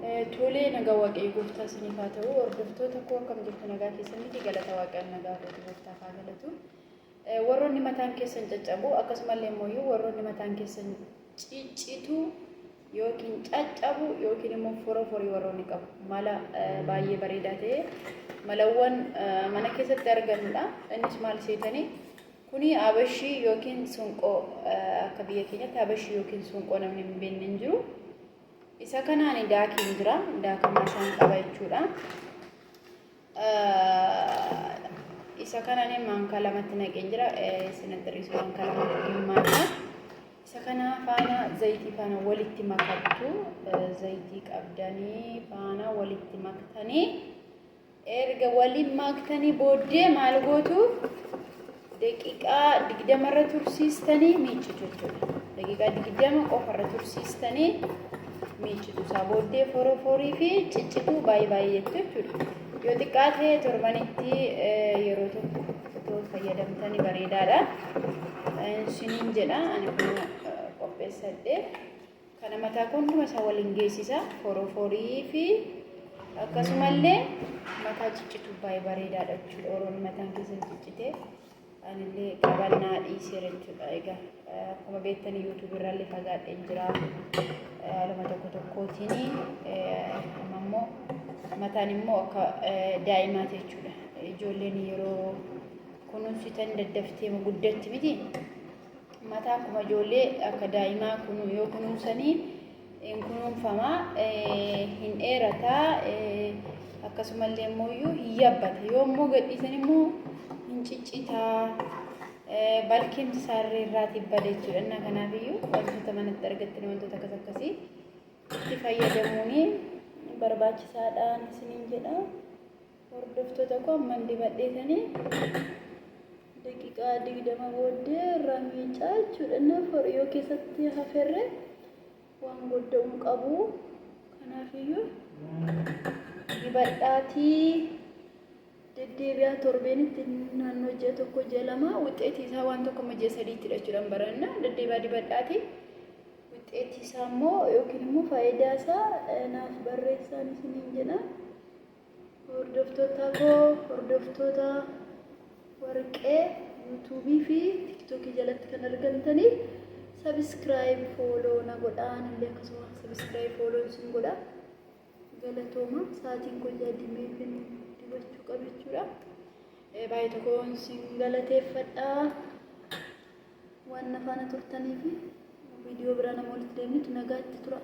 Tolee nagaa waaqayyo gooftaa isiniif haa ta'u hordoftoota koo akkam jirtu nagaa keessan miti galata waaqaan nagaa kooti gooftaaf haa galatu. Warroonni mataan keessan caccabu akkasumallee immoo warroonni mataan keessan ciccitu yookiin caccabu yookiin immoo foroforii warroonni qabu mala baay'ee bareedaa ta'e malawwan mana keessatti argannudha. Innis maal seetanii kuni abashii yookiin sunqoo akka biyya keenyatti abashii yookiin sunqoo namni hin beekne hin jiru. Isa kana ani daakeen jira. Daakamaa isaan qaba jechuudha. Isa kana ani maankaa lamatti naqeen jira. Isinatti hir'isu maankaa lamatti gimmaadha. Isa kana faana zayitii faana walitti makattu. Zayitii qabdanii faana walitti maktanii. Erga waliin maaktanii booddee maal gootu? Daqiiqaa 20 irra tursiistanii miiccitu jechuudha. Daqiiqaa 20 qofa irra tursiistanii miiccitu. Isaa booddee foroforii fi ciccituu baay'ee baay'ee jettu jechuudha. Yoo xiqqaate torbanitti yeroo tokko otoo fayyadamtanii bareedaadha. Isiniin jedha ani kun qopheessadhe. Kana mataa koo hunduma isaa waliin geessisa. Foroforii fi akkasumallee mataa ciccitu baay'ee bareedaadha jechuudha. Oroon mataan keessan ciccite anillee qabannaa dhiiseera jechuudha. Egaa akkuma beektan yuutuubii irraallee fagaadheen jira. Haaluma tokko tokkootiin amma immoo mataan immoo akka daa'imaati jechuudha. Ijoolleen yeroo kunuunsitan daddaftee guddatti miti. Mataa akkuma ijoollee akka daa'imaa kunu yoo kunuunsanii hin kunuunfama, hin dheerata, akkasumallee immoo iyyuu hin yabbata. Yoo immoo gadhiisan immoo hin ciccita, balkiin isaarree irraatii bada jechuudha. Innaa kanaaf iyyuu wantoota manatti argattanii wantoota akkas akkasii itti fayyadamuun barbaachisaadhaan isiniin jedha. Hordoftoota koo amman dibadheetanii daqiiqaa 20 booddee irraa miicaa jechuudha. Inni yoo keessatti haferre waan godda'uu qabu. Kanaafiyyuu dibadhaatii deddeebi'aa torbeenitti naannoo ji'a tokko ji'a 2 wuxxeetii isaa waan tokko amma ji'a sadiittidha jechuudha baranna deddeebi'aa dibadhaatii wuxxeetii isaa immoo yookiin immoo faayidaa isaa naaf barreessaan isiniin jedha. Hordoftoota koo hordoftoota warqee yuutuubii fi tiktookii jalatti kan argamtanii sabiskiraayib fooloo na godhaan illee akkasuma sabiskiraayib fooloon sin godha galatooma sa'aatiin koo jaadimeefin dibachuu qaba jechuudha. Baay'ee tokkoon sin galateeffadha waan na faana turtaniif viidiyoo biraa nama walitti deemnutti nagaatti tura.